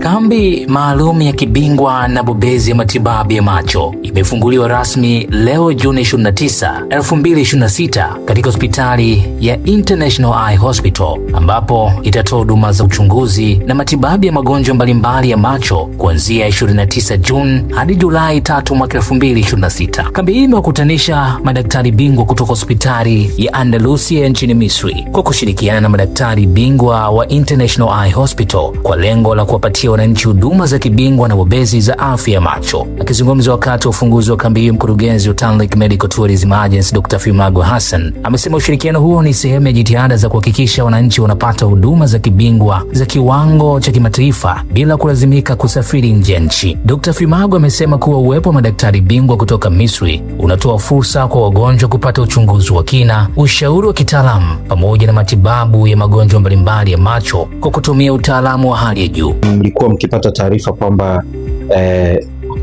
Kambi maalum ya kibingwa na bobezi ya matibabu ya macho imefunguliwa rasmi leo Juni 29, 2026 katika hospitali ya International Eye Hospital ambapo itatoa huduma za uchunguzi na matibabu ya magonjwa mbalimbali ya macho kuanzia 29 Juni hadi Julai 3 mwaka 2026. Kambi hii imewakutanisha madaktari bingwa kutoka hospitali ya Andalusia nchini Misri kwa kushirikiana na madaktari bingwa wa International Eye Hospital kwa lengo la kuwapatia wananchi huduma za kibingwa na bobezi za afya ya macho. Akizungumza wakati wa ufunguzi wa kambi hiyo, mkurugenzi wa Tanlink Medical Tourism Agency Dr. Fimago Hassan amesema ushirikiano huo ni sehemu ya jitihada za kuhakikisha wananchi wanapata huduma za kibingwa za kiwango cha kimataifa bila kulazimika kusafiri nje ya nchi. Dr. Fimago amesema kuwa uwepo wa madaktari bingwa kutoka Misri unatoa fursa kwa wagonjwa kupata uchunguzi wa kina, ushauri wa kitaalamu pamoja na matibabu ya magonjwa mbalimbali ya macho kwa kutumia utaalamu wa hali ya juu. Mlikuwa mkipata taarifa kwamba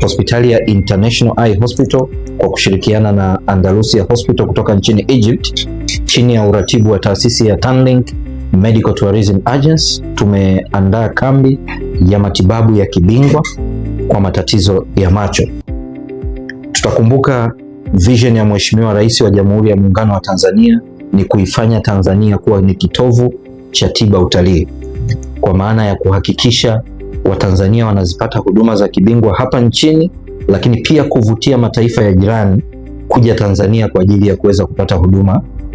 hospitali ya International Eye Hospital kwa kushirikiana na Andalusia Hospital kutoka nchini Egypt chini ya uratibu wa taasisi ya Tanlink Medical Tourism Agency tumeandaa kambi ya matibabu ya kibingwa kwa matatizo ya macho. Tutakumbuka vision ya Mheshimiwa Rais wa Jamhuri ya Muungano wa Tanzania ni kuifanya Tanzania kuwa ni kitovu cha tiba utalii, kwa maana ya kuhakikisha Watanzania wanazipata huduma za kibingwa hapa nchini, lakini pia kuvutia mataifa ya jirani kuja Tanzania kwa ajili ya kuweza kupata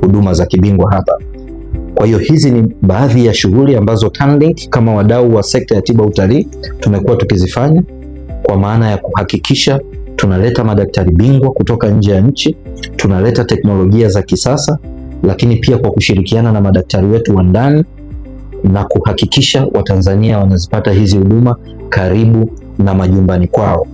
huduma za kibingwa hapa. Kwa hiyo hizi ni baadhi ya shughuli ambazo Tanlink kama wadau wa sekta ya tiba utalii tumekuwa tukizifanya kwa maana ya kuhakikisha tunaleta madaktari bingwa kutoka nje ya nchi, tunaleta teknolojia za kisasa, lakini pia kwa kushirikiana na madaktari wetu wa ndani na kuhakikisha Watanzania wanazipata hizi huduma karibu na majumbani kwao,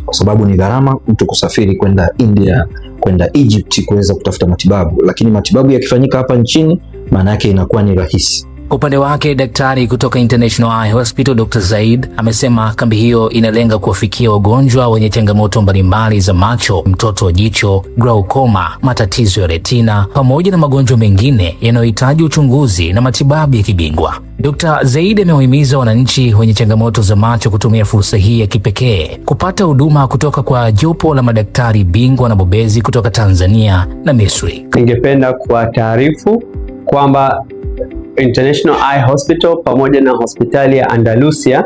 kwa sababu ni gharama mtu kusafiri kwenda India, kwenda Egypt kuweza kutafuta matibabu, lakini matibabu yakifanyika hapa nchini, maana yake inakuwa ni rahisi. Kwa upande wake, daktari kutoka International Eye Hospital Dr. Zaid amesema kambi hiyo inalenga kuwafikia wagonjwa wenye changamoto mbalimbali za macho, mtoto wa jicho, glaucoma, matatizo ya retina pamoja na magonjwa mengine yanayohitaji uchunguzi na matibabu ya kibingwa. Dr. Zaid amewahimiza wananchi wenye changamoto za macho kutumia fursa hii ya kipekee kupata huduma kutoka kwa jopo la madaktari bingwa na bobezi kutoka Tanzania na Misri. Ningependa kuwataarifu kwamba International Eye Hospital pamoja na hospitali ya Andalusia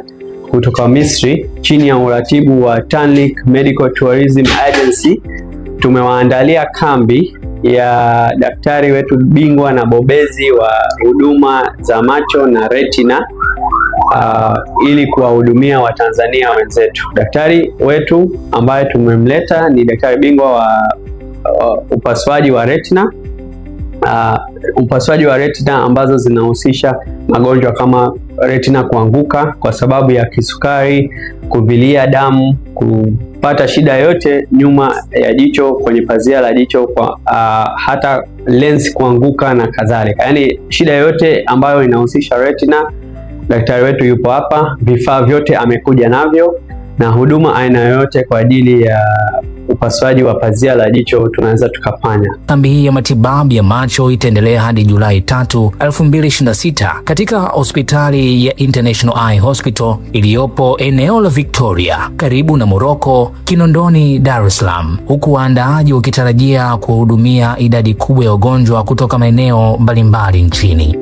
kutoka Misri chini ya uratibu wa Tanlink Medical Tourism Agency tumewaandalia kambi ya daktari wetu bingwa na bobezi wa huduma za macho na retina ili kuwahudumia Watanzania wenzetu. Daktari wetu ambaye tumemleta ni daktari bingwa wa upasuaji wa retina upasuaji wa retina ambazo zinahusisha magonjwa kama retina kuanguka kwa sababu ya kisukari, kuvilia damu, kupata shida yote nyuma ya jicho kwenye pazia la jicho kwa, hata lens kuanguka na kadhalika. Yaani shida yote ambayo inahusisha retina, daktari wetu yupo hapa, vifaa vyote amekuja navyo na huduma aina yoyote kwa ajili ya upasuaji wa pazia la jicho tunaweza tukafanya. Kambi hii ya matibabu ya macho itaendelea hadi Julai 3, 2026 katika hospitali ya International Eye Hospital iliyopo eneo la Victoria karibu na Moroko, Kinondoni, Dar es Salaam, huku waandaaji wakitarajia kuwahudumia idadi kubwa ya wagonjwa kutoka maeneo mbalimbali nchini.